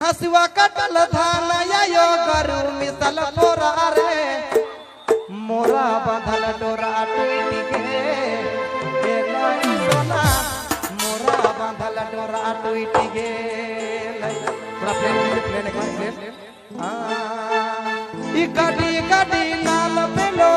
हसुआ कटल धान यो गरु मिसल पोरा रे, मोरा बांधल डोरा टूट गेल सोना, मोरा बांधल डोरा टूट गेल। थोड़ा प्लेन प्लेन प्लेन ई गाड़ी गाड़ी नाल पेलो।